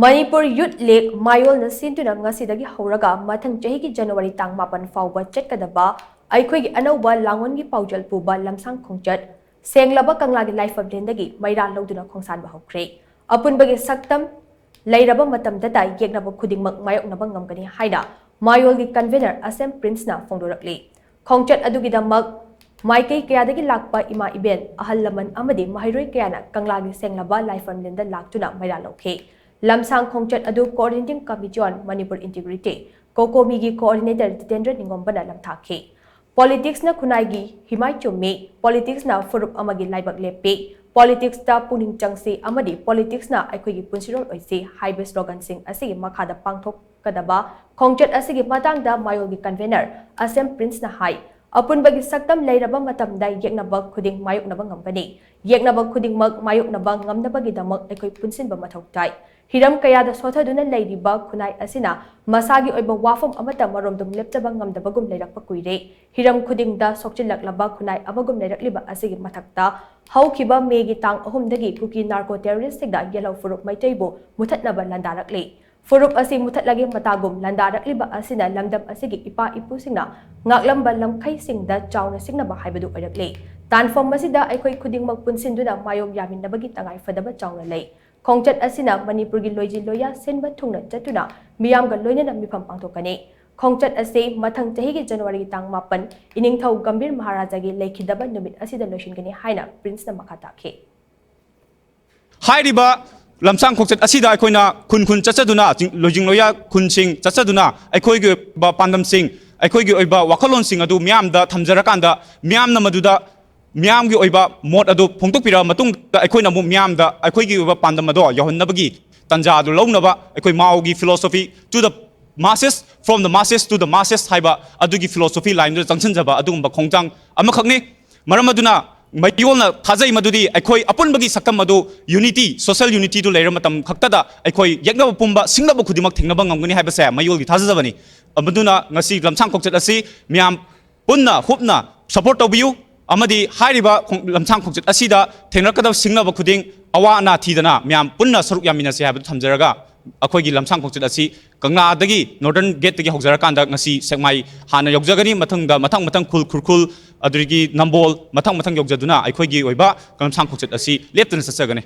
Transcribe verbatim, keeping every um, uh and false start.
ꯃꯅꯤꯄꯨꯔ ꯌꯨꯠ league ꯃꯥꯌꯣꯜꯅ ꯁꯤꯟꯗꯨꯅ ꯉꯁꯤꯗꯒꯤ ꯍꯧꯔꯒ ꯃꯊꯪ ꯆꯍꯤꯒꯤ ꯖꯅꯋꯥꯔꯤ ꯇꯥꯡ ꯃꯥꯄꯟ ꯐꯥꯎꯕ ꯆꯠꯀꯗꯕ ꯑꯩꯈꯣꯏꯒꯤ ꯑꯅꯧꯕ ꯂꯥꯡꯑꯣꯟꯒꯤ ꯄꯥꯎꯖꯦꯜ ꯄꯨꯕ ꯂꯝꯁꯥꯡ ꯈꯣꯡꯆꯠ ꯁꯦꯡꯂꯕ ꯀꯪꯂꯥꯒꯤ ꯂꯥꯏꯐꯝꯂꯦꯟꯗꯒꯤ ꯃꯩꯔꯥ ꯂꯧꯗꯨꯅ ꯈꯣꯡꯁꯥꯟꯕ ꯍꯧꯈ꯭ꯔꯦ꯫ ꯑꯄꯨꯟꯕꯒꯤ ꯁꯛꯇꯝ ꯂꯩꯔꯕ ꯃꯇꯝꯗꯇ ꯌꯦꯛꯅꯕ ꯈꯨꯗꯤꯡꯃꯛ ꯃꯥꯌꯣꯛꯅꯕ ꯉꯝꯒꯅꯤ ꯍꯥꯏꯅ ꯃꯥꯌꯣꯜꯒꯤ ꯀꯟꯚꯦꯅꯔ ꯑꯁꯦꯝ ꯄ꯭ꯔꯤꯟꯁꯅ ꯐꯣꯡꯗꯣꯔꯛꯂꯤ꯫ ꯈꯣꯡꯆꯠ ꯑꯗꯨꯒꯤꯗꯃꯛ ꯃꯥꯏꯀꯩ ꯀꯌꯥꯗꯒꯤ ꯂꯥꯛꯄ ꯏꯃꯥ ꯏꯕꯦꯟ, ꯑꯍꯜ ꯂꯃꯟ ꯑꯃꯗꯤ ꯃꯍꯩꯔꯣꯏ ꯀꯌꯥꯅ ꯀꯪꯂꯥꯒꯤ ꯁꯦꯡꯂꯕ ꯂꯥꯏꯐꯝꯂꯦꯟꯗ ꯂꯥꯛꯇꯨꯅ ꯃꯩꯔꯥ ꯂꯧꯈꯤ꯫ ꯂꯝꯁꯥꯡ ꯈꯣꯡꯆꯠ ꯑꯗꯨ Coordinating Committee on Manipur Integrity, ꯀꯣꯀꯣꯃꯤꯒꯤ ꯀꯣꯑꯣꯔꯗꯤꯅꯦꯇꯔ ꯖꯤꯇꯦꯟꯗ꯭ꯔ ꯅꯤꯡꯉꯣꯝꯕꯅ ꯂꯝꯊꯥꯈꯤ꯫ ꯄꯣꯂꯤꯇꯤꯛꯁꯅ ꯈꯨꯟꯅꯥꯏꯒꯤ ꯍꯤꯃꯥꯏ ꯆꯨꯝꯃꯤ, ꯄꯣꯂꯤꯇꯤꯛꯁꯅ ꯐꯨꯔꯨꯞ ꯑꯃꯒꯤ ꯂꯥꯏꯕꯛ ꯂꯦꯞꯄꯤ, ꯄꯣꯂꯤꯇꯤꯛꯁꯇ ꯄꯨꯛꯅꯤꯡ ꯆꯪꯁꯤ ꯑꯃꯗꯤ ꯄꯣꯂꯤꯇꯤꯛꯁꯅ ꯑꯩꯈꯣꯏꯒꯤ ꯄꯨꯟꯁꯤꯔꯣꯜ ꯑꯣꯏꯁꯤ ꯍꯥꯏꯕ ꯁ꯭ꯂꯣꯒꯟꯁꯤꯡ ꯑꯁꯤꯒꯤ ꯃꯈꯥꯗ ꯄꯥꯡꯊꯣꯛꯀꯗꯕ ꯈꯣꯡꯆꯠ ꯑꯁꯤꯒꯤ ꯃꯇꯥꯡꯗ ꯃꯥꯌꯣꯜꯒꯤ ꯀꯟꯚꯦꯅꯔ ꯑꯁꯦꯝ ꯄ꯭ꯔꯤꯟꯁꯅ ꯍꯥꯏ, ꯑꯄꯨꯟꯕꯒꯤ ꯁꯛꯇꯝ ꯂꯩꯔꯕ ꯃꯇꯝꯗ ꯌꯦꯛꯅꯕ ꯈꯨꯗꯤꯡ ꯃꯥꯌꯣꯛꯅꯕ ꯉꯝꯒꯅꯤ꯫ ꯌꯦꯛꯅꯕ ꯈꯨꯗꯤꯡꯃꯛ ꯃꯥꯌꯣꯛꯅꯕ ꯉꯝꯅꯕꯒꯤꯗꯃꯛ ꯑꯩꯈꯣꯏ ꯄꯨꯟꯁꯤꯟꯕ ꯃꯊꯧ ꯇꯥꯏ꯫ ꯍꯤꯔꯝ ꯀꯌꯥꯗ ꯁꯣꯊꯗꯨꯅ ꯂꯩꯔꯤꯕ ꯈꯨꯟꯅꯥꯏ ꯑꯁꯤꯅ ꯃꯁꯥꯒꯤ ꯑꯣꯏꯕ ꯋꯥꯐꯝ ꯑꯃꯠꯇ ꯃꯔꯣꯝꯗꯣꯝ ꯂꯦꯞꯆꯕ ꯉꯝꯗꯕꯒꯨꯝ ꯂꯩꯔꯛꯄ ꯀꯨꯏꯔꯦ꯫ ꯍꯤꯔꯝ ꯈꯨꯗꯤꯡꯗ ꯁꯣꯛꯆꯤꯜꯂꯛꯂꯕ ꯈꯨꯟꯅꯥꯏ ꯑꯃꯒꯨꯝ ꯂꯩꯔꯛꯂꯤꯕ ꯑꯁꯤꯒꯤ ꯃꯊꯛꯇ, ꯍꯧꯈꯤꯕ ꯃꯦꯒꯤ ꯇꯥꯡ ꯑꯍꯨꯝꯗꯒꯤ ꯀꯨꯀꯤ ꯅꯥꯔꯀꯣ ꯇꯦꯔꯣꯔꯤꯁꯁꯤꯡꯅ ꯌꯦꯜꯍꯧ ꯐꯨꯔꯨꯞ ꯃꯩꯇꯩꯕꯨ ꯃꯨꯊꯠꯅꯕ ꯂꯥꯟꯗꯥꯔꯛꯂꯤ꯫ ꯐꯨꯔꯨꯞ ꯑꯁꯤ ꯃꯨꯊꯠꯂꯒꯦ ꯃꯇꯥꯒꯨꯝ ꯂꯥꯟꯗꯥꯔꯛꯂꯤꯕ ꯑꯁꯤꯅ ꯂꯝꯗꯝ ꯑꯁꯤꯒꯤ ꯏꯄꯥ ꯏꯄꯨꯁꯤꯡꯅ ꯉꯥꯛꯂꯝꯕ ꯂꯝꯈꯩꯁꯤꯡꯗ ꯆꯥꯎꯅ ꯁꯤꯡꯅꯕ ꯍꯥꯏꯕꯗꯨ ꯑꯣꯏꯔꯛꯂꯤ꯫ ꯇꯥꯟꯐꯝ ꯑꯁꯤꯗ ꯑꯩꯈꯣꯏ ꯈꯨꯗꯤꯡꯃꯛ ꯄꯨꯟꯁꯤꯟꯗꯨꯅ ꯃꯥꯌꯣꯛ ꯌꯥꯃꯤꯟꯅꯕꯒꯤ ꯇꯉꯥꯏ ꯐꯗꯕ ꯆꯥꯎꯅ ꯂꯩ꯫ ꯈꯣꯡꯆꯠ ꯑꯁꯤꯅ ꯃꯅꯤꯄꯨꯔꯒꯤ ꯂꯣꯏꯖꯤ ꯂꯣꯏꯌꯥ ꯁꯤꯟꯕ ꯊꯨꯡꯅ ꯆꯠꯇꯨꯅ ꯃꯤꯌꯥꯝꯒ ꯂꯣꯏꯅꯅ ꯃꯤꯐꯝ ꯄꯥꯡꯊꯣꯛꯀꯅꯤ꯫ ꯈꯣꯡꯆꯠ ꯑꯁꯤ ꯃꯊꯪ ꯆꯍꯤꯒꯤ ꯖꯅꯋꯥꯔꯤ ꯇꯥꯡ ꯃꯥꯄꯟ, ꯏꯅꯤꯡꯊꯧ ꯒꯝꯚꯤꯔ ꯃꯍꯥꯔꯥꯖꯥꯒꯤ ꯂꯩꯈꯤꯗꯕ ꯅꯨꯃꯤꯠ ꯑꯁꯤꯗ ꯂꯣꯏꯁꯤꯟꯒꯅꯤ ꯍꯥꯏꯅ ꯄ꯭ꯔꯤꯟꯁꯅ ꯃꯈꯥ ꯇꯥꯈꯤ꯫ ꯍꯥꯏꯔꯤꯕ ꯂꯝꯁꯥꯡ ꯈꯣꯡꯆꯠ ꯑꯁꯤꯗ ꯑꯩꯈꯣꯏꯅ ꯈꯨꯟ ꯈꯨꯟ ꯆꯠꯆꯗꯨꯅ, ꯆꯤꯡ-, ꯂꯣꯏꯖꯤꯡ ꯂꯣꯏꯌꯥ ꯈꯨꯟꯁꯤꯡ ꯆꯠꯆꯗꯨꯅ ꯑꯩꯈꯣꯏꯒꯤ ꯑꯣꯏꯕ ꯄꯥꯟꯗꯝꯁꯤꯡ, ꯑꯩꯈꯣꯏꯒꯤ ꯑꯣꯏꯕ ꯋꯥꯈꯜꯂꯣꯟꯁꯤꯡ ꯑꯗꯨ ꯃꯤꯌꯥꯝꯗ ꯊꯝꯖꯔꯀꯥꯟꯗ, ꯃꯤꯌꯥꯝꯅ ꯃꯗꯨꯗ ꯃꯤꯌꯥꯝꯒꯤ ꯑꯣꯏꯕ ꯃꯣꯠ ꯑꯗꯨ ꯐꯣꯡꯗꯣꯛꯄꯤꯔꯕ ꯃꯇꯨꯡꯗ, ꯑꯩꯈꯣꯏꯅ ꯑꯃꯨꯛ ꯃꯤꯌꯥꯝꯗ ꯑꯩꯈꯣꯏꯒꯤ ꯑꯣꯏꯕ ꯄꯥꯟꯗꯝ ꯑꯗꯣ ꯌꯧꯍꯟꯅꯕꯒꯤ ꯇꯥꯟꯖꯥ ꯑꯗꯨ ꯂꯧꯅꯕ ꯑꯩꯈꯣꯏ ꯃꯥꯎꯒꯤ philosophy to the masses, from the masses to the masses ꯍꯥꯏꯕ ꯑꯗꯨꯒꯤ philosophy line ꯗꯨꯗ ꯆꯪꯁꯤꯟꯖꯕ ꯑꯗꯨꯒꯨꯝꯕ ꯈꯣꯡꯊꯥꯡ ꯑꯃꯈꯛꯅꯤ꯫ ꯃꯔꯝ ꯑꯗꯨꯅ ꯃꯌꯣꯜꯅ ꯊꯥꯖꯩ ꯃꯗꯨꯗꯤ ꯑꯩꯈꯣꯏ ꯑꯄꯨꯟꯕꯒꯤ ꯁꯛꯇꯝ ꯑꯗꯨ, unity, social unity ꯗꯨ ꯂꯩꯔꯕ ꯃꯇꯝ ꯈꯛꯇꯗ ꯑꯩꯈꯣꯏ ꯌꯦꯛꯅꯕ ꯄꯨꯝꯕ, ꯁꯤꯡꯅꯕ ꯈꯨꯗꯤꯡꯃꯛ ꯊꯦꯡꯅꯕ ꯉꯝꯒꯅꯤ ꯍꯥꯏꯕꯁꯦ ꯃꯌꯣꯜꯒꯤ ꯊꯥꯖꯖꯕꯅꯤ꯫ ꯑꯗꯨꯅ ꯉꯁꯤ ꯂꯝꯁꯥꯡ ꯈꯣꯡꯆꯠ ꯑꯁꯤ ꯃꯤꯌꯥꯝ ꯄꯨꯟꯅ ꯍꯨꯞꯅ support ꯇꯧꯕꯤꯌꯨ꯫ ꯑꯃꯗꯤ ꯍꯥꯏꯔꯤꯕ ꯈꯣꯡ- ꯂꯝꯁꯥꯡ ꯈꯣꯡꯆꯠ ꯑꯁꯤꯗ ꯊꯦꯡꯅꯔꯛꯀꯗꯕ ꯁꯤꯡꯅꯕ ꯈꯨꯗꯤꯡ ꯑꯋꯥ ꯑꯅꯥ ꯊꯤꯗꯅ ꯃꯌꯥꯝ ꯄꯨꯟꯅ ꯁꯔꯨꯛ ꯌꯥꯃꯤꯟꯅꯁꯤ ꯍꯥꯏꯕꯗꯨ ꯊꯝꯖꯔꯒ, ꯑꯩꯈꯣꯏꯒꯤ ꯂꯝꯁꯥꯡ ꯈꯣꯡꯆꯠ ꯑꯁꯤ ꯀꯪꯂꯥꯗꯒꯤ, ꯅꯣꯔꯗꯔꯟ ꯒꯦꯠꯇꯒꯤ ꯍꯧꯖꯔꯀꯥꯟꯗ ꯉꯁꯤ ꯁꯦꯛꯃꯥꯏ ꯍꯥꯟꯅ ꯌꯧꯖꯒꯅꯤ꯫ ꯃꯊꯪꯗ ꯃꯊꯪ ꯃꯊꯪ ꯈꯨꯜ, ꯈꯨꯔꯈꯨꯜ, ꯑꯗꯨꯗꯒꯤ ꯅꯝꯕꯣꯜ, ꯃꯊꯪ ꯃꯊꯪ ꯌꯧꯖꯗꯨꯅ ꯑꯩꯈꯣꯏꯒꯤ ꯑꯣꯏꯕ ꯂꯝꯁꯥꯡ ꯈꯣꯡꯆꯠ ꯑꯁꯤ ꯂꯦꯞꯇꯅ ꯆꯠꯆꯒꯅꯤ꯫